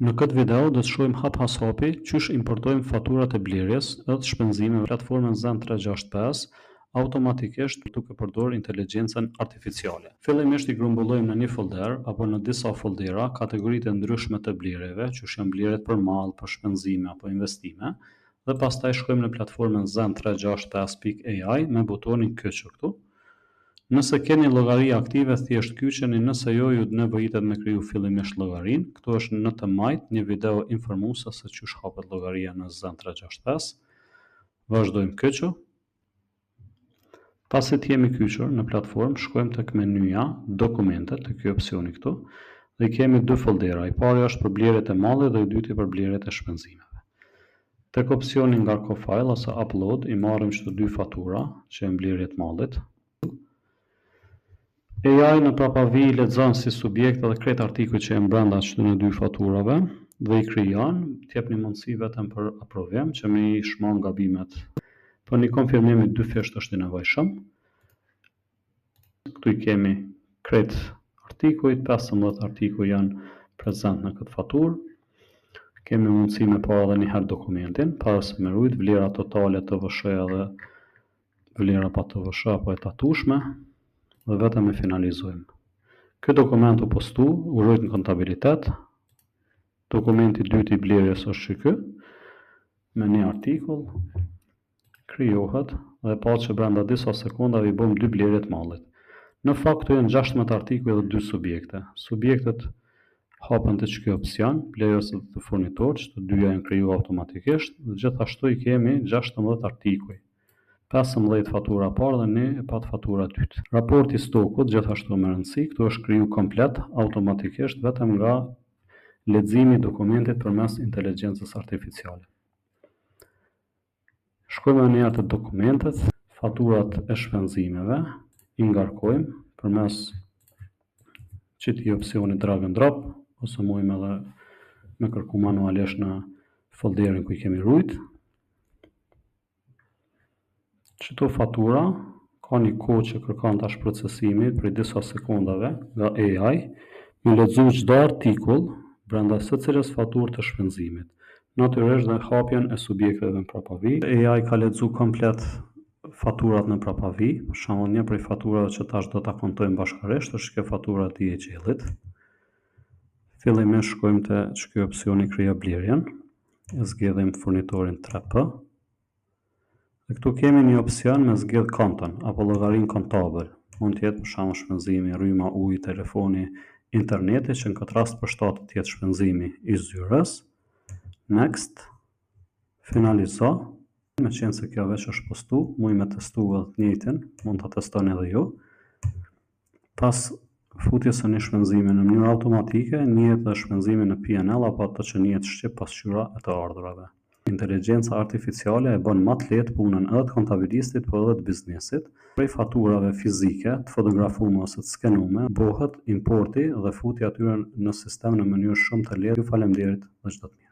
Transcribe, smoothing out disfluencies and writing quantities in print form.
Në këtë video do të shohim hap pas hapi qysh importojmë faturat e blerjes edhe të shpenzimeve në platformën Zen 365 automatikisht duke përdorur inteligjencën artificiale. Fillimisht i grumbullojmë në një folder apo në disa foldera kategoritë e ndryshme të blerjeve, qysh janë blerjet për mall, për shpenzime apo investime, dhe pastaj shkojmë në platformën Zen 365.ai me butonin kyç këtu. Nëse keni llogari aktive, thjesht kyçeni, nëse jo, ju nevojitet me kriju fillimisht llogarinë. Këtu është në të majtë një video informuese se qysh hapet llogaria në Zen 365. Vazhdojmë kyçu. Pasi të jemi kyçur në platformë, shkojmë tek menyja Dokumente, te ky opsioni këtu, dhe i kemi dy foldera. I pari është për blerjet e mallit dhe i dyti për blerjet e shpenzimeve. Tek opsioni ngarko file ose upload i marrim këto dy fatura që janë blerjet e mallit. AI në prapavi lexon si subjekt edhe krejt artikujt që janë brenda këtyre dy faturave dhe i krijon, t'jep një mundësi vetëm për aprovim që me i shmang gabimet. Për një konfirmim i dyfisht është i nevojshëm. Këtu i kemi krejt artikujt, 15 artikuj janë prezent në këtë faturë. Kemi mundësi me pa edhe një herë dokumentin, para se me rujt vlera totale TVSH edhe vlera pa TVSH apo e tatushme dhe vetëm e finalizojmë. Ky dokument u postu, u rujt në kontabilitet. Dokumenti i dytë i blerjes është që ky, me një artikull, krijohet dhe pa që brenda disa sekondave i bëjmë dy blerje të mallit. Në fakt këtu janë 16 artikuj dhe dy subjekte. Subjektet hapen te ky opsion, blerës dhe furnitor, që të dyja janë kriju automatikisht, dhe gjithashtu i kemi 16 artikuj. 15 fatura parë dhe një e pat fatura dytë. Raporti i stokut gjithashtu me rëndësi, këtu është kriju komplet automatikisht vetëm nga leximi i dokumentit përmes inteligjencës artificiale. Shkojmë edhe një herë te dokumentet, faturat e shpenzimeve, i ngarkojmë përmes qëtij opsioni drag and drop, ose mujmë edhe me kërku manualisht në folderin ku i kemi rujt. Qëto fatura ka një kohë që kërkon tash procesimi prej disa sekondave nga AI, me lexu çdo artikull brenda secilës faturë të shpenzimit. Natyrisht dhe hapjen e subjekteve në prapavi. AI ka lexu komplet faturat në prapavi, për shembull një prej faturave që tash do ta kontojmë bashkërisht është kjo fatura e DHL-it. Fillimisht shkojmë te ky opsioni krijo blerjen, e zgjedhim furnitorin 3P. Dhe këtu kemi një opsion me zgjedh konton apo llogarinë kontabël. Mund të jetë për shembull shpenzimi, rryma, uji, telefoni, interneti, që në këtë rast përshtatet të jetë shpenzimi i zyrës. Next, finalizo. Me qenë se kjo veç është postu, muj me testu edhe të njëjtin, mund ta testoni edhe ju. Pas futjes së një shpenzimi në mënyrë automatike, njihet edhe shpenzimi në P&L apo ato që njihet shqip pasqyra e të ardhurave. Inteligjenca artificiale e bën më të lehtë punën edhe të kontabilistit, po edhe të biznesit. Prej faturave fizike, të fotografume ose të skenume, bëhet importi dhe futja e tyre në sistem në mënyrë shumë të lehtë. Ju faleminderit dhe çdo të mirë.